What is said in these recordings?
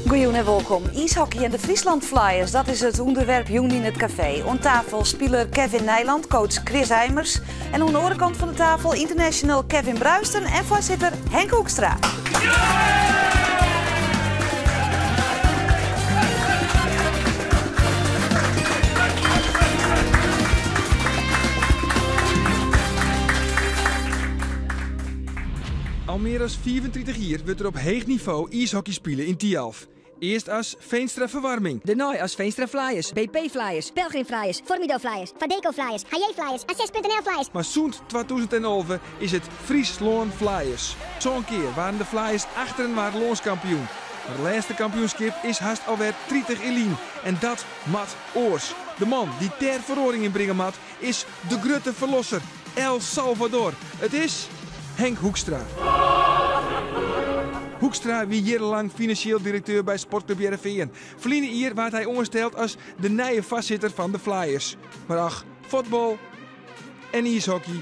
Goejûn en wolkom. Iishockey en de Friesland Flyers, dat is it ûnderwerp jûn yn it kafee. Oan tafel spiler Kevin Nijland, coach Chris Eimers en oan de oare kant fan de tafel international Kevin Bruijsten en foarsitter Henk Hoekstra. Al mear as 35 jier wurdt der op heech nivo iishockey spile yn Thialf. Earst as Feenstra Verwarming. Dêrnei as Feenstra Flyers, BP Flyers, Pelgrim Flyers, Formido Flyers, Vadeko Flyers, HJ Flyers, A6.nl Flyers. Mar sûnt 2011 is it Fryslân Flyers. Sân kear waarden de Flyers achterinoar lânskampioen. Mar it lêste kampioenskip is hast alwer 30 jier lyn en dat moat oars. De man dy't dêr feroaring yn bringe moat is de grutte ferlosser, El Salvador. It is Henk Hoekstra. Hoekstra wie jierrenlang finansjeel direkteur by Sportclub Hearrenfean. Ferline jier waard hy oansteld as de nije foarsitter fan de Flyers. Mar ach, fuotbal en iishockey,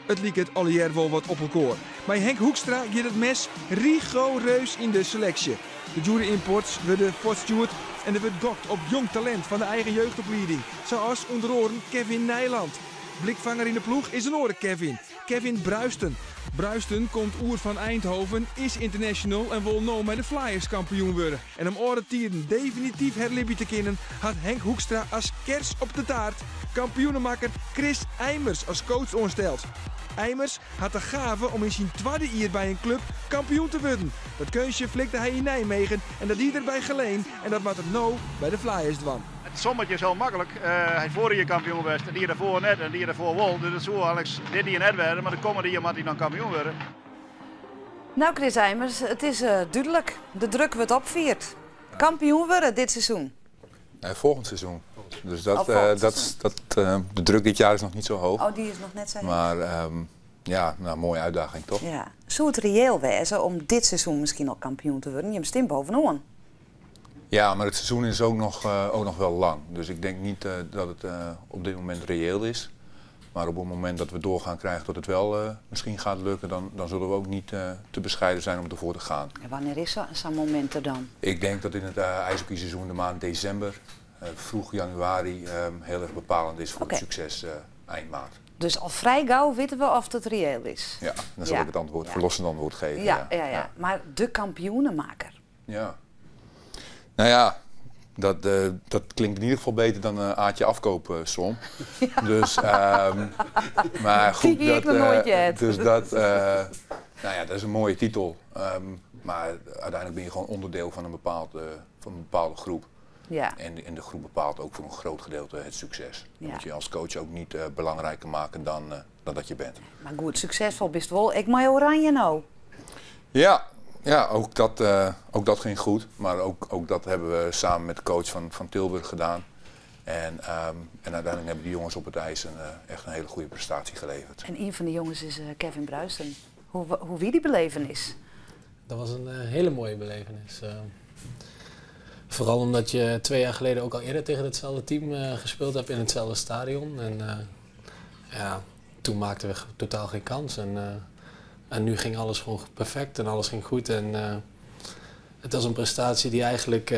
it liket allegear wol wat op elkoar. Mei Henk Hoekstra giet it mes rigoereus yn de seleksje. De djoere ymports wurde fuortstjoerd en der wurdt gokt op jong talint fan de eigen jeugdoplieding, sa as ûnder oaren Kevin Nijland. Blikfanger yn de ploech is in oare Kevin, Kevin Bruijsten. Bruijsten komt oer fan Eindhoven, is international en wol no mei de Flyers kampioen wurde. En om âlde tiden definityf herlibje te kinnen, hat Henk Hoekstra as kers op de taart kampioenemakker Chris Eimers as coach oansteld. Eimers hat de gave om yn syn twadde jier by in klup kampioen te wurden. Dat keunstje flikte hy yn Nijmegen en dat die er by Geleen en dat moat er no by de Flyers dwaan. It sommetje is hiel maklik. Hy is foarich jier kampioen west en it jier dêrfoar net en it jier dêrfoar wol. Dus it soe eigentlik dit jier net wêze, mar de kommende jier moat hy dan kampioen wurde. No Chris Eimers, it is dúdlik. De druk wurdt opfierd. Kampioen wurde dit seizoen. Nee, folgjend seizoen. Dus dat, Oh, volgend dat, seizoen. dat, de druk dit jaar is nog niet zo hoog. Oh, dy is noch net sa heech. Maar ja, nou, mooie uitdaging toch? Ja. Soe it reëel wêze om dit seizoen miskien al kampioen te wurden? Jim stean bovenoan. Ja, maar het seizoen is ook nog wel lang. Dus ik denk niet dat het op dit moment reëel is. Maar op het moment dat we doorgaan krijgen dat het wel misschien gaat lukken, dan zullen we ook niet te bescheiden zijn om ervoor te gaan. En wannear is sa'n momint der dan? Ik denk dat in het ijshockeyseizoen de maand december, vroeg januari, heel erg bepalend is voor het succes eind maart. Dus al frij gau witte we oft it reëel is. Ja, dan zal ik het antwoord, verlossend antwoord geven. Ja. Mar de kampioenemakker. Ja. Nou ja, dat klinkt in ieder geval beter dan Aatje afkoopsom. Dus, maar goed, Die hie ik dat, noch noait heard. dus dat, nou ja, dat is een mooie titel. Maar uiteindelijk ben je gewoon onderdeel van een bepaalde groep. En de groep bepaalt ook voor een groot gedeelte het succes. Dat moet je als coach ook niet belangrijker maken dan dat je bent. Mar goed, suksesfol bist wol. Ek mei Oranje no. Ja, ook dat ging goed. Maar ook dat hebben we samen met de coach van Tilburg gedaan. En uiteindelijk hebben die jongens op het ijs echt een hele goede prestatie geleverd. En een van die jongens is Kevin Bruijsten. Hoe wie dy belevenis? Dat was een hele mooie belevenis. Vooral omdat je 2 jaar geleden ook al eerder tegen hetzelfde team gespeeld hebt in hetzelfde stadion. En ja, toen maakten we totaal geen kans. En nu ging alles gewoon perfect en alles ging goed. En het was een prestatie die eigenlijk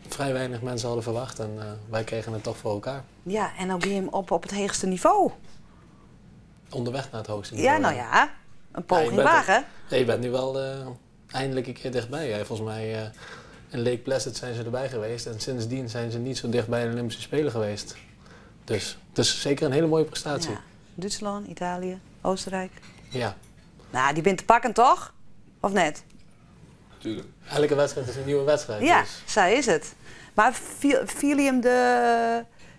vrij weinig mensen hadden verwacht. En wij kregen het toch voor elkaar. Ja, en dan je hem op het hoogste niveau. Onderweg naar het hoogste niveau. Ja, nou ja, een poging Ja, je bent wagen. Ja, je bent nu wel eindelijk een keer dichtbij. Ja, volgens mij in Lake Placid zijn ze erbij geweest. En sindsdien zijn ze niet zo dicht bij de Olympische Spelen geweest. Dus het is zeker een hele mooie prestatie. Ja. Duitsland, Italië, Oostenrijk. Ja. Nou, dy binne te pakken toch? Of net? Tuurlijk. Elke wedstrijd is een nieuwe wedstrijd. Ja, Dus. zo is het. Maar viel je hem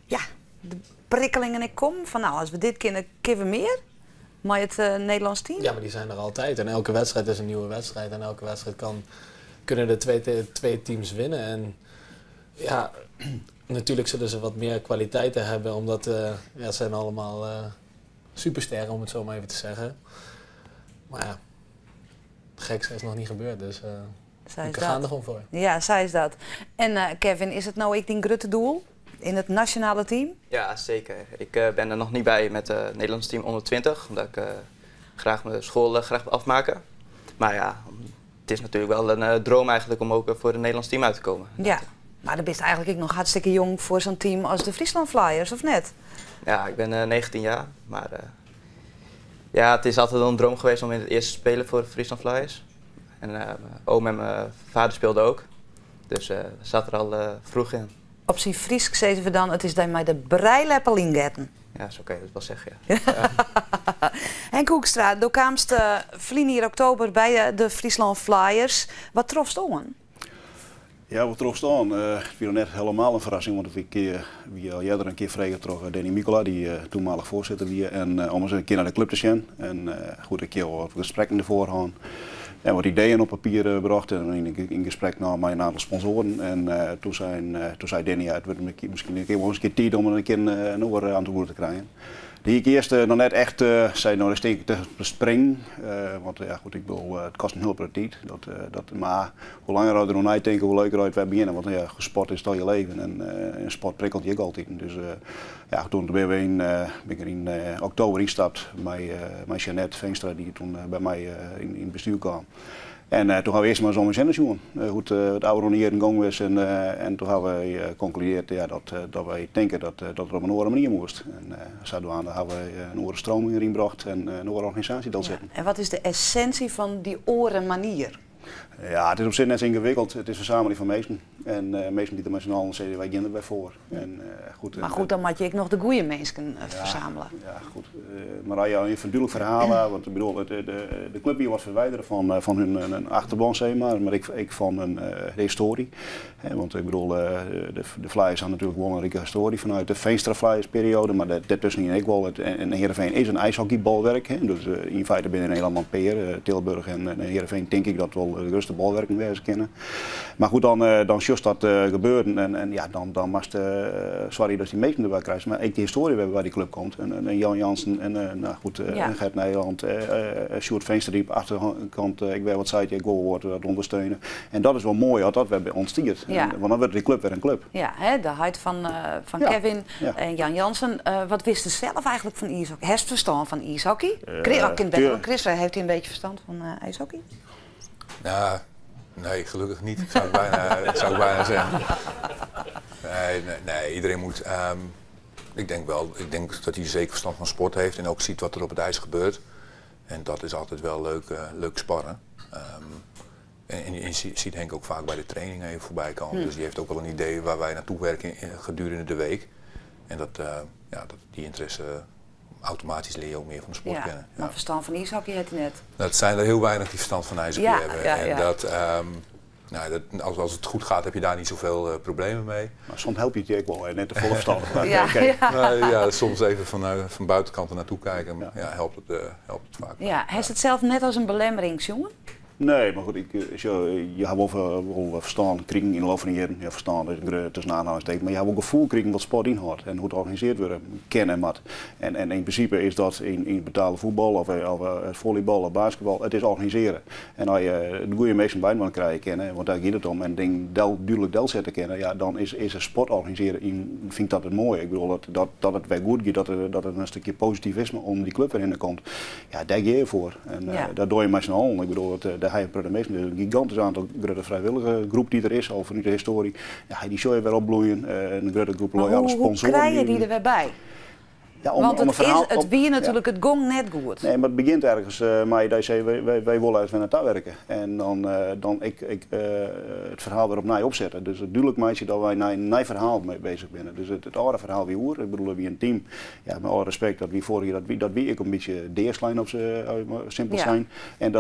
ja, de prikkelingen ik kom? Van nou, as we dit kinne, kinne we mear? Mei it Nederlânsk team? Ja, maar die zijn er altijd. En elke wedstrijd is een nieuwe wedstrijd. En elke wedstrijd kunnen de twee teams winnen. En ja, natuurlijk zullen ze wat meer kwaliteiten hebben. Omdat ja, het zijn allemaal supersterren, om het zo maar even te zeggen. Maar ja, het gekste is nog niet gebeurd. Dus Zij is we gaan dat. er gewoon voor. Ja, sa is dat. En Kevin, is it no ek dyn grutte doel yn it nasjonale team? Ja, zeker. Ik ben er nog niet bij met het Nederlands team onder 20, omdat ik graag mijn school graag wil afmaken. Maar ja, om Het is natuurlijk wel een droom eigenlijk om ook voor het Nederlands team uit te komen. Ja, maar dan ben je eigenlijk ook nog hartstikke jong voor zo'n team als de Friesland Flyers, of net? Ja, ik ben 19 jaar, maar ja, het is altijd wel een droom geweest om in het eerste te spelen voor de Friesland Flyers. En mijn oom en mijn vader speelden ook, dus we zaten er al vroeg in. Op zijn Fries zeiden we dan, het is dan maar de breileppel ingetten. Ja, zo kan je dat wel zeggen, ja. Ja. Henk Hoekstra, do kwamst verleden oktober bij de Friesland Flyers. Wat trof je aan? Ja, wat trof je aan? Het viel net helemaal een verrassing, want ik wie al eerder een keer vregen trof Danny Mikola, die toenmalig voorzitter wie, en om eens een keer naar de club te zien. En goed, een keer wat gesprekken ervoor gaan. En wat ideeën op papier gebracht en in gesprek naar mijn aantal sponsoren. En toen zei Danny, ja, het wordt misschien een keer, wel eens een keer tijd om er een keer een oor aan te woorden te krijgen. Die ik eerst nog net echt zei, nou dat steek ik te springen. Want ja, goed, ik bedoel, het kost een hulp tijd. Maar hoe langer we er nog denken, hoe leuker het wij beginnen. Want ja, sport is al je leven en sport prikkelt je ook altijd. Dus ja, toen ben, we in, ben ik er in oktober ingestapt met Jeannette Veenstra, die toen bij mij in het bestuur kwam. En toen gaan we eerst maar eens om eens zien hoe het oude hier in gang was. En toen hebben we geconcludeerd ja, dat wij denken dat het op een andere manier moest. En zodoende hebben we een andere stroming erin gebracht en een andere organisatie dat zetten. En wat is de essentie van die oren manier? Ja, het is op zich net zo ingewikkeld. Het is verzameling van mensen. En mensen die er met z'n allen zeggen, wij gaan erbij voor. En, goed, maar goed, dan moet je ook nog de goede mensen verzamelen. Ja, goed. Maar als je een duidelijk verhaal hebt, want ik bedoel, de club hier wordt verwijderen van hun achterban, zeg maar, maar ik van hun historie. Hè, want ik bedoel, de Flyers hadden natuurlijk wel een rijke historie vanuit de Veenstra Flyers periode, maar daartussen ik wel. En Heerenveen is een ijshockeybalwerk, hè, dus in feite binnen Nederland maar Peer, Tilburg en Heerenveen denk ik dat wel de grootste balwerken wezen kennen. Maar goed, dan just dat gebeurde en ja, dan was sorry dat die meesten erbij krijgen, maar ik de historie hebben waar die club komt. En Jan Jansen en nou goed, ja. En Gert Nijland, Sjoerd Veenstra die op achterkant, ik weet wat zei, ik wil wordt dat ondersteunen. En dat is wel mooi dat we ontstiert. Ja. En, want dan wordt die club weer een club. Ja, hè, de huid van ja. Kevin ja. En Jan Jansen. Wat wist ze zelf eigenlijk van ijshockey? Heeft verstand van ijshockey? Chris, heeft hij een beetje verstand van ijshockey? Nou, nee, gelukkig niet, zou ik bijna zeggen. Nee, iedereen moet... ik denk wel, ik denk dat hij zeker verstand van sport heeft en ook ziet wat er op het ijs gebeurt. En dat is altijd wel leuk sparren. En je ziet Henk ook vaak bij de training even voorbij komen. Dus die heeft ook wel een idee waar wij naartoe werken gedurende de week. En dat, ja, dat die interesse automatisch leer je ook meer van de sport ja, kennen. Maar verstand van ijshockey heeft hij net. Dat zijn er heel weinig die verstand van ijshockey ja, hebben. Ja, en ja. dat, nou, dat, als het goed gaat heb je daar niet zoveel problemen mee. Maar soms help je het je ook wel, hè? Net de volle verstand. Ja, okay. ja. Nou, ja, soms even van buitenkant er naartoe kijken, ja. Ja, helpt het vaak. Ja, hij is het zelf net als een belemmering, jongen? Nee, maar goed, je hebt wel verstaan kriegen in de loop van de jaren. Ja, verstaan, dat is een tussen aanhalingstekens. Maar je hebt ook gevoel kriegen wat sport inhoudt en hoe het georganiseerd wordt, kennen en wat. En in principe is dat in betaalde voetbal of het volleybal of basketbal, het is organiseren. En als je de goede mensen bij elkaar krijgen kennen, want daar gaat het om, en ding duidelijk del zetten kennen, ja, dan is het sport organiseren, vind ik dat het mooie. Ik bedoel, dat het weer goed gaat, dat er een stukje positivisme om die club weer in komt. Ja, daar ga je voor. En ja. Daar doe je maar z'n allen. Ik bedoel, dat, hij een gigantisch aantal grote vrijwillige groep die er is, al vanuit de historie. Ja, die zul je weer opbloeien. Een grote groep loyale sponsoren. Hoe krijg je die er weer bij? Ja, om, Want om het, verhaal, is, het wie natuurlijk het gong net goed. Nee, maar het begint ergens, maar dat je wij willen uit naartoe werken. En dan ik het verhaal weer opnieuw opzetten. Dus het duidelijk meisje dat wij naar een nieuw verhaal mee bezig zijn. Dus het oude verhaal wie hoor. Ik bedoel, wie een team, ja, met alle respect, dat wie vorig jaar, dat wie ik een beetje deerslijn op ze simpel ja. zijn. En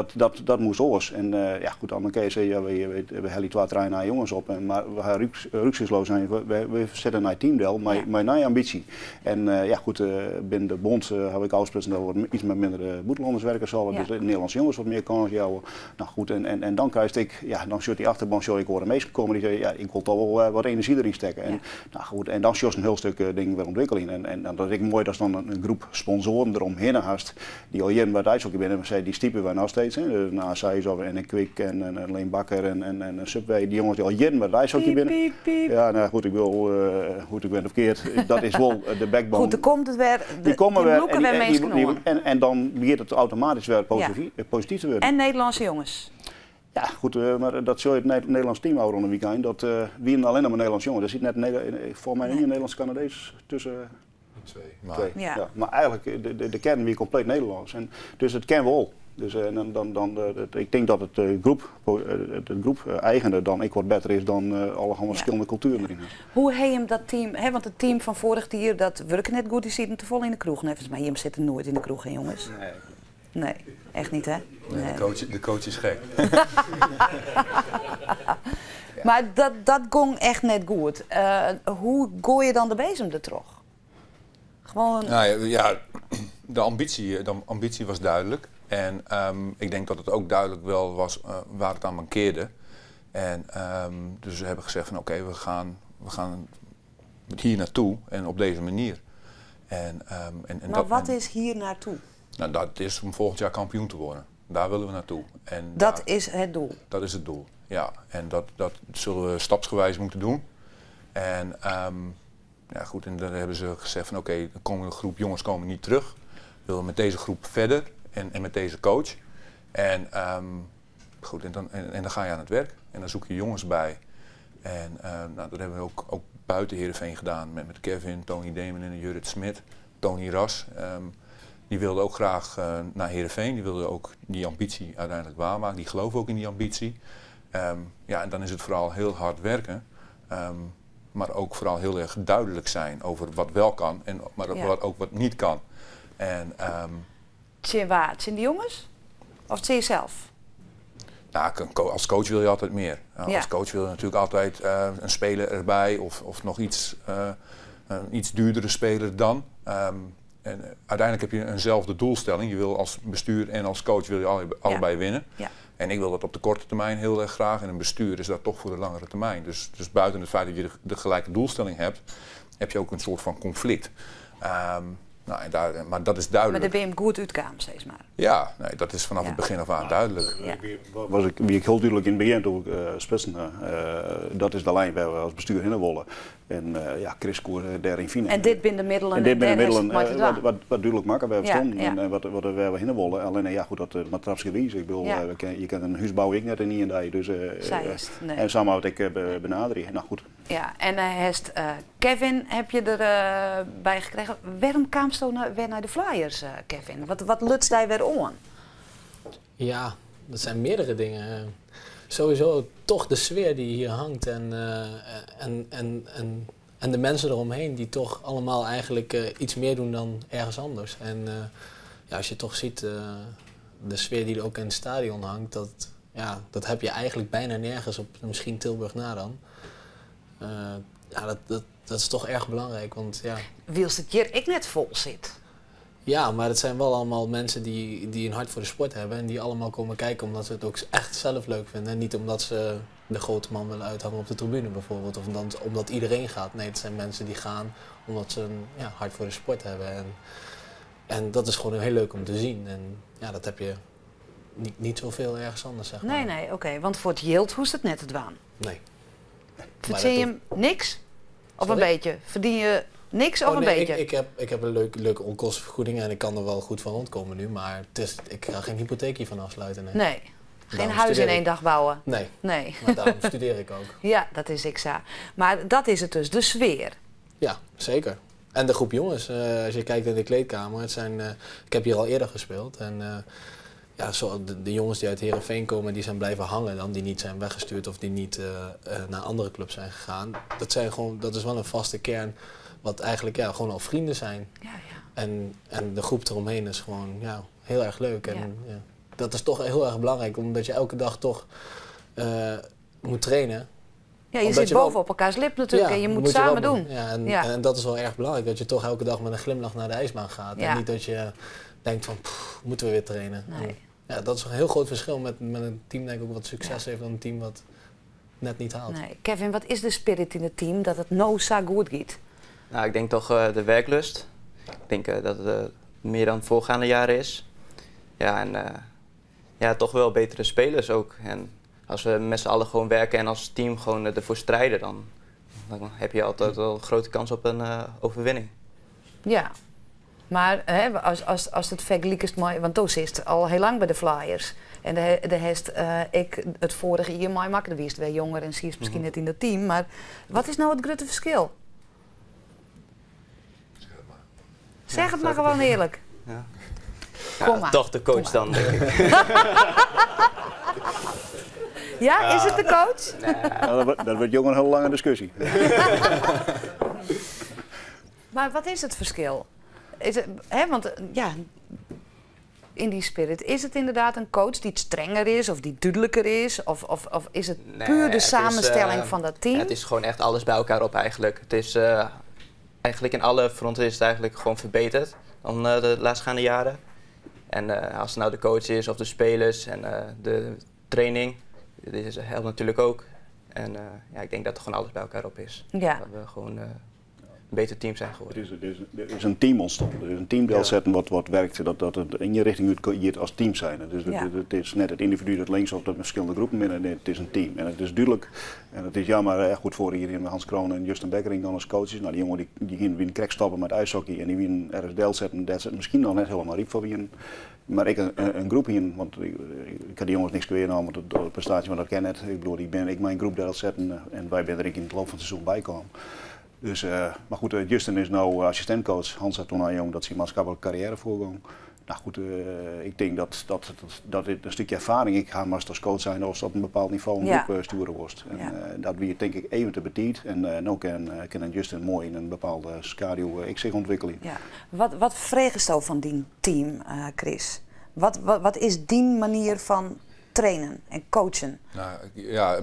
dat moest oors. En ja, goed, dan kun je zeggen, ja, we hebben twee treinen naar jongens op. En, maar we gaan rücksichtsloos zijn. We zetten naar teamdeel, maar ja. Mijn ambitie. En ja, goed. Binnen de bond heb ik afgesproken dat we iets met minder buitenlanders werken zullen. Ja. Dus de Nederlandse jongens wat meer kans houden. Nou goed, en dan krijg ik, ja, dan zult die achterban, zo ik hoor een meester komen die zei, ja, ik wil toch wel wat energie erin steken. En, ja. nou goed, en dan zult een heel stuk ding weer ontwikkelen. En dat is mooi dat is dan een groep sponsoren eromheen haast, die al jaren bij het ijshockey binnen, maar zei, die stiepen wij nog steeds. Hè. Dus, nou, zij zo en een Kwik en Leen Bakker en Subway, die jongens die al jaren bij het ijshockey binnen. Piep, piep. Ja, nou goed, ik wil, goed, ik ben verkeerd. Dat is wel de backbone. Goed, er komt het weer. Die komen die weer en, en dan begint het automatisch weer positief, ja. Positief te worden. En Nederlandse jongens. Ja, goed, mar dat sil je it Nederlânsk team ôfrûne wykein. Dat wienen allinnich mar Nederlânske jonges. Der sit net folgens my ien Nederlânsk Kanadees tusken. Twee. Maar, Twee, ja. Maar eigenlijk, de kern wie kompleet Nederlânsk. En, dus it kin wol. Dus en dan, ik tink dat it groep, it groep eigener dan ek wat better is dan alle ferskillende kultueren deryn. Hoe ha jim dat team, hè, want it team fan foarich jier dat wurke net goed, dy sieten te folle yn de kroech. Neffens my, jim sitte noait yn de kroech, hè jonges? Nee. Nee, echt niet hè? Nee, de coach is gek. Maar dat gong echt net goed. Hoe goai je dan de bezem dertroch? Gewoon. Nou ja, de ambitie was duidelijk. En ik denk dat het ook duidelijk wel was waar het aan mankeerde. En dus we hebben gezegd van oké, we gaan hier naartoe en op deze manier. En Maar dat, wat en, is hier naartoe? Nou, dat is om volgend jaar kampioen te worden. Daar willen we naartoe. En Dat daar, is het doel? Dat is het doel, ja. En dat zullen we stapsgewijs moeten doen. En ja, goed, en dan hebben ze gezegd van oké, er komen een groep jongens komen niet terug. We willen met deze groep verder en met deze coach. En goed, en dan ga je aan het werk. En dan zoek je jongens bij. En nou, dat hebben we ook buiten Heerenveen gedaan met Kevin, Tony Demen en Jurrit Smit, Tony Ras. Die wilden ook graag naar Heerenveen. Die wilden ook die ambitie uiteindelijk waarmaken. Die geloven ook in die ambitie. Ja, en dan is het vooral heel hard werken. Maar ook vooral heel erg duidelijk zijn over wat wel kan en maar ook, wat, ook wat niet kan. En, Tsjin wa? Tsjin de jonges? Of tsjin jezelf? Nou, als coach wil je altijd meer. Nou, als coach wil je natuurlijk altijd een speler erbij of nog iets, een iets duurdere speler dan. En uiteindelijk heb je eenzelfde doelstelling. Je wil als bestuur en als coach wil je allebei winnen. En ik wil dat op de korte termijn heel erg graag. En een bestuur is dat toch voor de langere termijn. Dus buiten het feit dat je de gelijke doelstelling hebt, heb je ook een soort van conflict. Nou, maar dat is duidelijk. Maar dêr binne jim goed útkaam, sis mar. Ja, nee, dat is vanaf het begin af aan duidelijk. Was ik, wie ik hiel dúdlik yn it begjin toen ik sprutsen, dat is de lijn wêr't we as bestuur hinne wolle. En ja, Chris koe dêryn fine. En dit binne de middelen En dit binne de dêr is middelen it mei te dwaan. wat dúdlik makke wêr't we stonden en wat wêr't we hinne wolle. Allinnich, ja, goed, dat mar trapsgewiis. Ik bedoel, je kin in hûs bouwe ek net yn ien dei. Dus, Sa is it, nee. En sa moat ik benaderje. Nou goed. Ja, en hast, Kevin heb je erbij bij gekregen. Wêrom kaamst wer nei de Flyers, Kevin? Wat luts dy wer oan? Ja, dat zijn meerdere dingen. Sowieso toch de sfeer die hier hangt en de mensen eromheen die toch allemaal eigenlijk iets meer doen dan ergens anders. En ja, als je toch ziet de sfeer die er ook in het stadion hangt, dat, ja, dat heb je eigenlijk bijna nergens op, misschien Tilburg na dan. Ja, dat is toch erg belangrijk, want ja... Wylst it hjir ek net fol sit. Ja, maar het zijn wel allemaal mensen die een hart voor de sport hebben en die allemaal komen kijken omdat ze het ook echt zelf leuk vinden. En niet omdat ze de grote man willen uithangen op de tribune bijvoorbeeld. Of omdat iedereen gaat. Nee, het zijn mensen die gaan omdat ze een, ja, hart voor de sport hebben. En dat is gewoon heel leuk om te zien. En ja, dat heb je niet zoveel ergens anders, zeg maar. Nee, nee, oké. Want foar it jild hoechst it net te dwaan. Nee. Verdien je hem niks? Of een Sorry? beetje? Verdien je niks of Oh, een nee, beetje? Ik heb een leuke onkostenvergoeding en ik kan er wel goed van rondkomen nu. Maar ik ga geen hypotheek hiervan afsluiten. Nee. Nee. Geen Daarom huis in studeer één ik. dag bouwen? Nee. Nee. Maar daarom studeer ik ook. Ja, dat is ik zo. Maar dat is het dus, de sfeer. Ja, zeker. En de groep jongens, als je kijkt in de kleedkamer, ik heb hier al eerder gespeeld. En ja, zo, de jongens die uit Heerenveen komen, die zijn blijven hangen dan, die niet zijn weggestuurd of die niet naar andere clubs zijn gegaan. Dat is wel een vaste kern, wat eigenlijk, ja, gewoon al vrienden zijn. En de groep eromheen is gewoon, ja, heel erg leuk. En ja, dat is toch heel erg belangrijk, omdat je elke dag toch moet trainen. Ja, je Omdat zit je wel- boven op elkaars lip natuurlijk Ja, en je moet je wel samen doen. Ja, en dat is wel erg belangrijk, dat je toch elke dag met een glimlach naar de ijsbaan gaat. En niet dat je denkt van, pff, moeten we weer trainen. Nee. En, ja, dat is een heel groot verschil met een team, denk ik, ook wat succes heeft dan een team wat net niet haalt. Nee. Kevin, wat is de spirit yn it team dat it no sa goed giet? Nou, ik denk toch de werklust. Ik denk dat het meer dan voorgaande jaren is. Ja, en ja, toch wel betere spelers ook. En als we met z'n allen gewoon werken en als team gewoon ervoor strijden, dan heb je altijd wel een grote kans op een overwinning. Ja. Mar hè, as it fergelikest mei, want do sitst al hiel lang by de Flyers en dêr hast ek it foarige jier meimakke, do wiest wer jonger en siest miskien net yn dat team, mar wat is no it grutte ferskil? Zeg het maar gewoon eerlijk. Ja. Kom maar. Toch de coach dan, denk ik. Ja, is it de coach? Ja, dat wurdt jong in hiele lange diskusje. Mar wat is it ferskil? Is it, hè, want ja, yn dy spirit, is it inderdaad in coach dy't strenger is of dy't dúdliker is? Of is it Nee, puer de het is, samenstelling fan dat team? Het is gewoon echt alles bij elkaar op eigenlijk. Het is eigenlijk in alle fronten is het eigenlijk gewoon verbeterd dan de laatstgaande jaren. En als het nou de coach is of de spelers en de training, dit helpt natuurlijk ook. En ja, ik denk dat er gewoon alles bij elkaar op is. Dat we gewoon een beter team zijn geworden. Er is een team ontstaan. Er is een team zetten wat werkt, dat het in je richting uit je als team zijn. Het is net het individu dat links of dat met verschillende groepen binnen. Nee, het is een team. En het is duidelijk. En het is jammer, hè, goed voor hier in Hans Kroon en Justin Bekkering dan als coaches. Nou, die jongen die gingen weer een krek stappen met ijshockey en die wien ergens deel zetten. Dat ze misschien nog net helemaal riep voor wien. Maar ik een groep hier, want ik had die jongens niks kwijt want de prestatie, maar dat ken net. Ik bedoel, die ben ik mijn groep daar zetten en wij zijn er in het loop van het seizoen bij komen. Dus, maar goed, Justin is nou assistentcoach. Hans had toen al jong dat zijn maatschappelijke carrière voorging. Nou goed, ik denk dat dit een stukje ervaring ik ga maar als coach zijn als dat een bepaald niveau een groep sturen wordt. En, dat wie denk ik even te betiet. En nu kan Justin mooi in een bepaalde schaduw ik zich ontwikkelen. Ja. Wat vreeg je van die team, Chris? Wat is die manier van trainen en coachen? Nou, ja,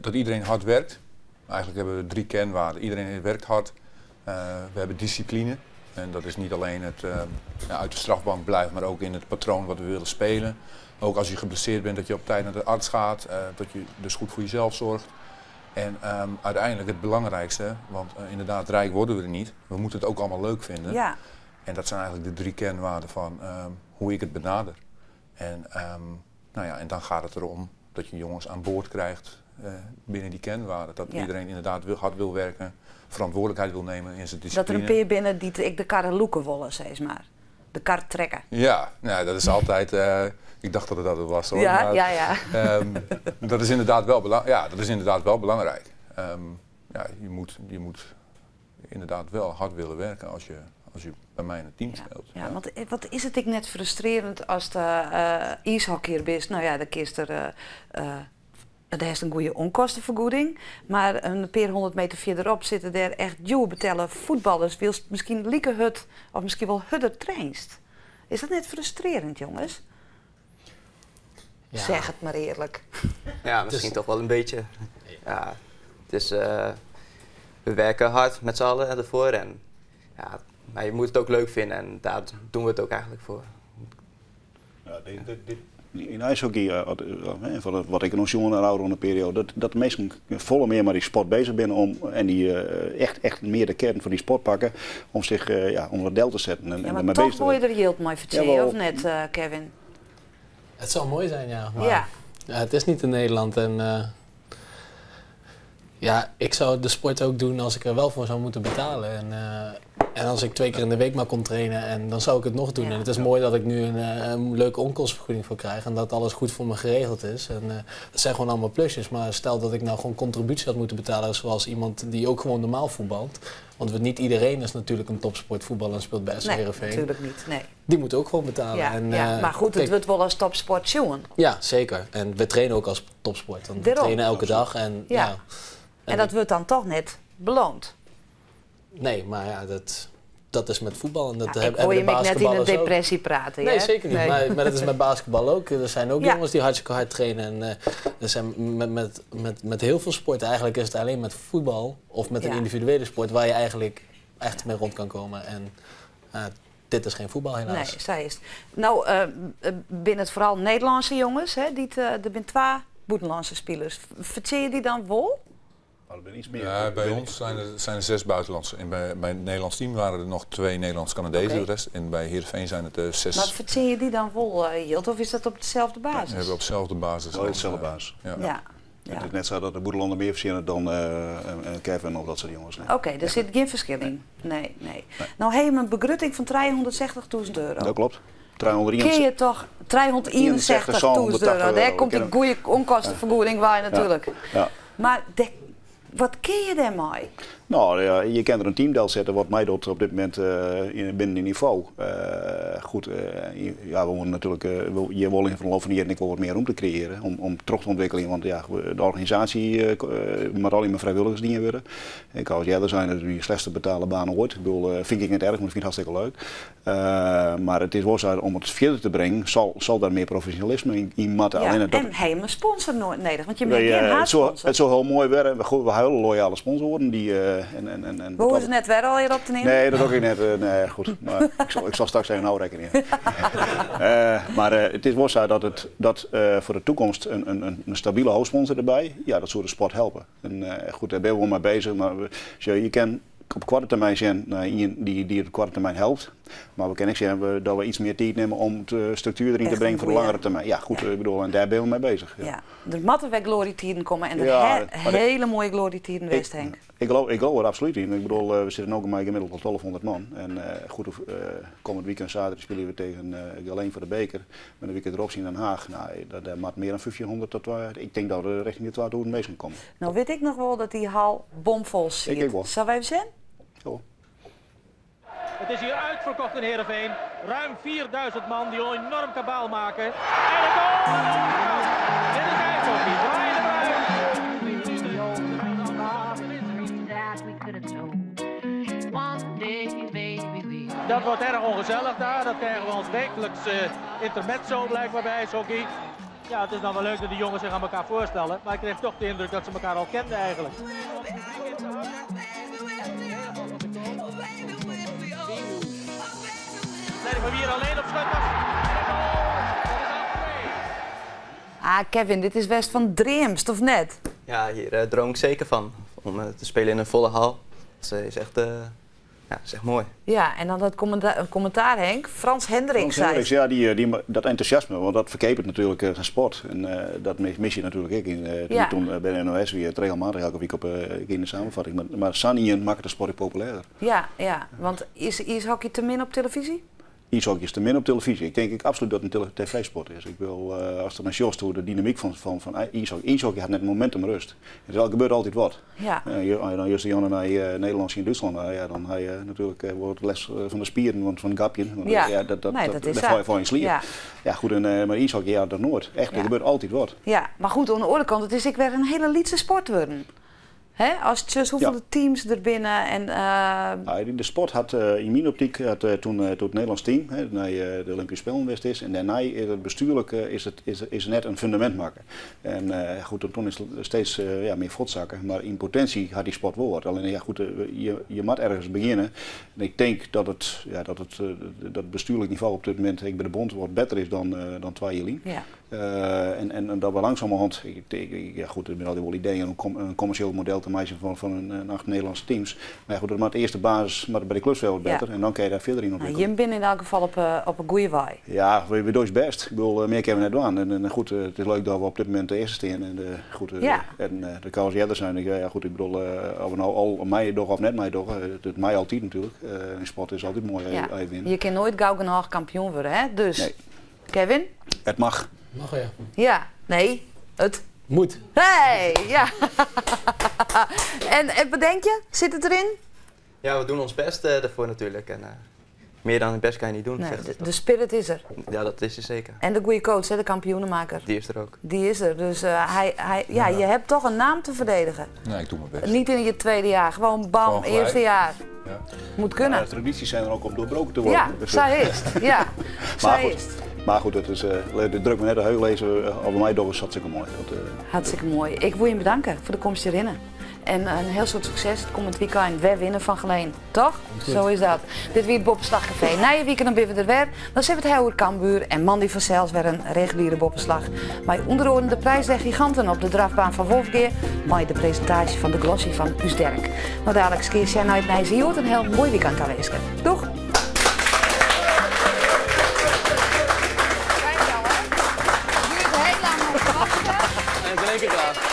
dat iedereen hard werkt. Eigenlijk hebben we 3 kernwaarden. Iedereen werkt hard. We hebben discipline. En dat is niet alleen het uit de strafbank blijven, maar ook in het patroon wat we willen spelen. Ook als je geblesseerd bent, dat je op tijd naar de arts gaat. Dat je dus goed voor jezelf zorgt. En uiteindelijk het belangrijkste, want inderdaad rijk worden we er niet. We moeten het ook allemaal leuk vinden. En dat zijn eigenlijk de 3 kernwaarden van hoe ik het benader. En dan gaat het erom dat je jongens aan boord krijgt binnen die kernwaarden. Dat iedereen inderdaad hard wil werken, verantwoordelijkheid wil nemen in zijn Dat er een discipline. peer binnen die ik de karren loeken willen, zeg maar. De kar trekken. Ja, nou, dat is altijd... ik dacht dat het dat was, hoor. Maar, dat is inderdaad wel ja, dat is inderdaad wel belangrijk. Ja, je moet inderdaad wel hard willen werken als je bij mij in het team speelt. Want wat is het ik net frustrerend als de ijshockeyer bent? Nou ja, de kist er het heeft een goede onkostenvergoeding, maar een paar 100 meter verderop zitten er echt duur betellen voetballers, die misschien lieke hut of misschien wel hudder trainst. Is dat net frustrerend, jongens? Ja. Zeg het maar eerlijk. Ja, misschien toch wel een beetje. Ja, het is, we werken hard met z'n allen ervoor. En, ja, maar je moet het ook leuk vinden en daar doen we het ook eigenlijk voor. Ja, dit, in ijshockey, van het, wat ik nog jong en ouder in de periode, dat de meesten volle meer met die sport bezig zijn om, en die echt meer de kern van die sport pakken om zich om wat deel te zetten. En Ja, en maar ermee toch bezig te hoor je zijn. er yield mee vertellen, Jawel. of net, Kevin? Het zou mooi zijn, ja. Maar ja, het is niet in Nederland en ja, ik zou de sport ook doen als ik er wel voor zou moeten betalen. En als ik 2 keer in de week maar kon trainen, en dan zou ik het nog doen. En het is mooi dat ik nu een leuke onkostenvergoeding voor krijg en dat alles goed voor me geregeld is. En dat zijn gewoon allemaal plusjes. Maar stel dat ik nou gewoon contributie had moeten betalen zoals iemand die ook gewoon normaal voetbalt. Want niet iedereen is natuurlijk een topsportvoetballer en speelt bij SC Nee, Heerenveen. natuurlijk niet. Nee. Die moet ook gewoon betalen. Maar goed, het wordt wel als topsport jongen. Ja, zeker. En we trainen ook als topsport. Want we Daarom. trainen elke dag. En, ja. En dat wordt dan toch net beloond. Nee, maar ja, dat is met voetbal. En dat Ja, ik hoor hebben je de me net in een basketballers ook. depressie praten. Nee, hè? zeker niet. Nee. Maar dat is met basketbal ook. Er zijn ook jongens die hartstikke hard trainen. En er zijn met heel veel sporten. Eigenlijk is het alleen met voetbal of met een individuele sport waar je eigenlijk echt mee rond kan komen. En dit is geen voetbal helaas. Nee, zij is het. Nou, binnen het vooral Nederlandse jongens, hè, die het er zijn 2 buitenlandse spelers. Verteel je die dan wel? Maar er zijn iets meer. Ja, bij ons zijn er 6 buitenlandse. En bij het Nederlands team waren er nog 2 Nederlands-Canadezen. De rest. En bij Heerenveen zijn het 6. Maar verzin je die dan wel, Jilt, of is dat op dezelfde basis? Ja, we hebben op dezelfde basis. Wel op dezelfde basis. Ja. Ja. Het is net zo dat de bûtenlander mear fertsjinnet dan Kevin of dat soort jonges. Nee. Oké, der sit gjin ferskil yn. Nee, nee. No ha jim in begrutting fan €360.000. Dat kloppet. Kin je toch 361.000 euro, dêr komt dy goede ûnkostefergoeding wei natuerlik. Ja. Mar wat kin je dêrmei? No, ja, je kinne der in team delsette wat meidocht op dit momint binnen dy nivo. Goed, ja, we wolle natuerlik, je wolle yn de loop fan de jierren ek wol wat mear romte kreëarje om troch te ûntwikkeljen, want ja, de organisaasje moat allegear mei frijwilligers dien wurde. Ik ha as earder sein, dat is myn slechtste betale baan oait. Ik bedoel, fyn ik net erch, want ik fyn it hartstikke leuk. Mar it is wol sa, om it fierder te bringen, sal der mear profesjonalisme yn moatte. Ja, en ha jim in sponsor nedich, want jim ha gjin haadsponsor. It soe hiel moai wurde. We ha hiele loyale sponsoaren. Dy, en We hoege se net wer allegear op te nimmen. Nee, dat doch ik net. Nee, goed. Mar ik sil straks even ôfrekkenje. Mar it is wol sa dat it dat foar de toekomst in stabile hoofdsponsor derby, ja, dat soe de sport helpe. En goed, dêr binne we wol mei bezich. Mar sjoch, je kin op koarte termyn sjen nei ien dy't it op koarte termyn helpt. Mar we kinne ek sjen dat we iets mear tiid nimme om de struktuer deryn te bringen foar de langere termyn. Ja, goed, ik bedoel, en dêr binne we mei bezich. Ja, der moatte wer glorytiden komme en der ha hiele moaie glorytiden west, Henk. Ik geloof der absolút yn. Ik bedoel, we sitte no mei gemiddeld al 1200 man. En goed, kommend weekend saterdei spylje we tegen Geleen foar de beker. Mar de wike derop yn Den Haag, no, dêr moat mear dan 1500 tot, ik tink dat we richting de 2000 minsken komme. No wit ik noch wol dat dy hal bomfol siet. Ik ek wol. Sille we even sjen? Jo. Het is hier uitverkocht in Heerenveen. Ruim 4000 man die enorm kabaal maken. En de goal aan de overkant. Dit is ijshockey. Brian de Bruin. Dat wordt erg ongezellig daar. Dat krijgen we ons wekelijks intermezzo blijkbaar bij ijshockey. Ja, het is dan wel leuk dat die jongens zich aan elkaar voorstellen. Maar ik kreeg toch de indruk dat ze elkaar al kenden eigenlijk. Leiding van Wier alleen op Schutters. En de goal. Dat is 8-2. Ah, Kevin, dit is best van dreamst, of net? Ja, hier droom ik zeker van. Om te spelen in een volle hal. Dat is echt, ja, dat is echt mooi. Ja, en dan dat commentaar, Henk. Frans Hendricks Frans zei Hendricks, ja, dat enthousiasme, want dat verkeepet natuurlijk zijn sport. En dat mis je natuurlijk ook in, toen bij de NOS weer het regelmatig elke week op in de samenvatting. Maar Sanien maakt de sport populairder. Ja, ja, want is ijshockey te min op televisie? Ijshockey is te min op televisie. Ik denk ik absoluut dat het een tv-sport is. Ik wil, als er een show is, de dynamiek van ijshockey. Ijshockey had net momentum rust. Er gebeurt altijd wat. Als je dan juist Jan naar Nederland in Duitsland, nou ja, dan heb je natuurlijk wordt les van de spieren, want van het gapje. Want, ja, Nee, dat is dat zo. val je van je slier. Ja, goed, en, maar ijshockey, ja, dat nooit. Echt, er gebeurt altijd wat. Ja, maar goed, aan de andere kant, het is ik weer een hele lietse sport worden. Hè? Als het just hoeveel teams er binnen en Ja, de sport had in mijn optiek had toen het Nederlands team, hè, naar de Olympische Spelen geweest is. En daarna is het bestuurlijk is het, is, is net een fundament maken. En goed, toen is het steeds ja, meer voortzakken. Maar in potentie had die sport wel wat. Alleen ja, goed, je moet ergens beginnen. En ik denk dat het, ja, dat het, dat het bestuurlijk niveau op dit moment ik bij de bond wat beter is dan 2 jaar geleden. En dat we langzamerhand, ja goed, er zijn altijd wel ideeën om een commercieel model te maken van een 8 Nederlandse teams. Maar ja, goed, dat maakt de eerste basis, maar bij de clubs wel wat beter. En dan kun je daar verder in ontwikkelen. Jim binnen in elk geval op een goede waai. Ja, we doen het best. Ik bedoel, meer kunnen we net doen. En goed, het is leuk dat we op dit moment de eerste staan. En goed, en de kan eerder zijn. Ik, ja, goed, ik bedoel, of we nou al mij doch of net mij doch, het mij altijd natuurlijk. In sport is altijd mooi even winnen. Je kan nooit gauw genoeg kampioen worden, hè? Dus, Nee. Kevin? Het mag. Mag, ja. Ja, nee, het moet. Hey, ja. En wat denk je? Zit het erin? Ja, we doen ons best daarvoor natuurlijk. En meer dan het best kan je niet doen, Nee, zegt het de spirit is er. Ja, dat is er zeker. En de goede coach, hè, de kampioenenmaker. Die is er ook. Die is er. Dus ja, je hebt toch een naam te verdedigen. Nee, ik doe mijn best. Niet in je tweede jaar, gewoon bam, Gewoon gelijk. eerste jaar. Moet kunnen. Ja, de tradities zijn er ook om doorbroken te worden. Ja, Dus, zij is het. Ja, maar zij goed. is het. Maar goed, het is, de druk me net de heul lezen, over mij door is hartstikke mooi. Dat, Hartstikke mooi. Ik wil je bedanken voor de komst hierin. En een heel soort succes het komend weekend. Wij winnen van Geleen, toch? Goed. Zo is dat. Dit wie het Boppeslagcafé. Na je weekend dan ben we er weer. Dan zit het heel Cambuur en Mandy van Zels weer een reguliere Boppeslach. Maar onder de prijs der giganten op de drafbaan van Wolfgeer. Maar de presentatie van de glossy van Uus Dirk. Nou dadelijk keer jij naar het Nijs een heel mooi weekend aanwezig. Doeg! En in één keer klaar.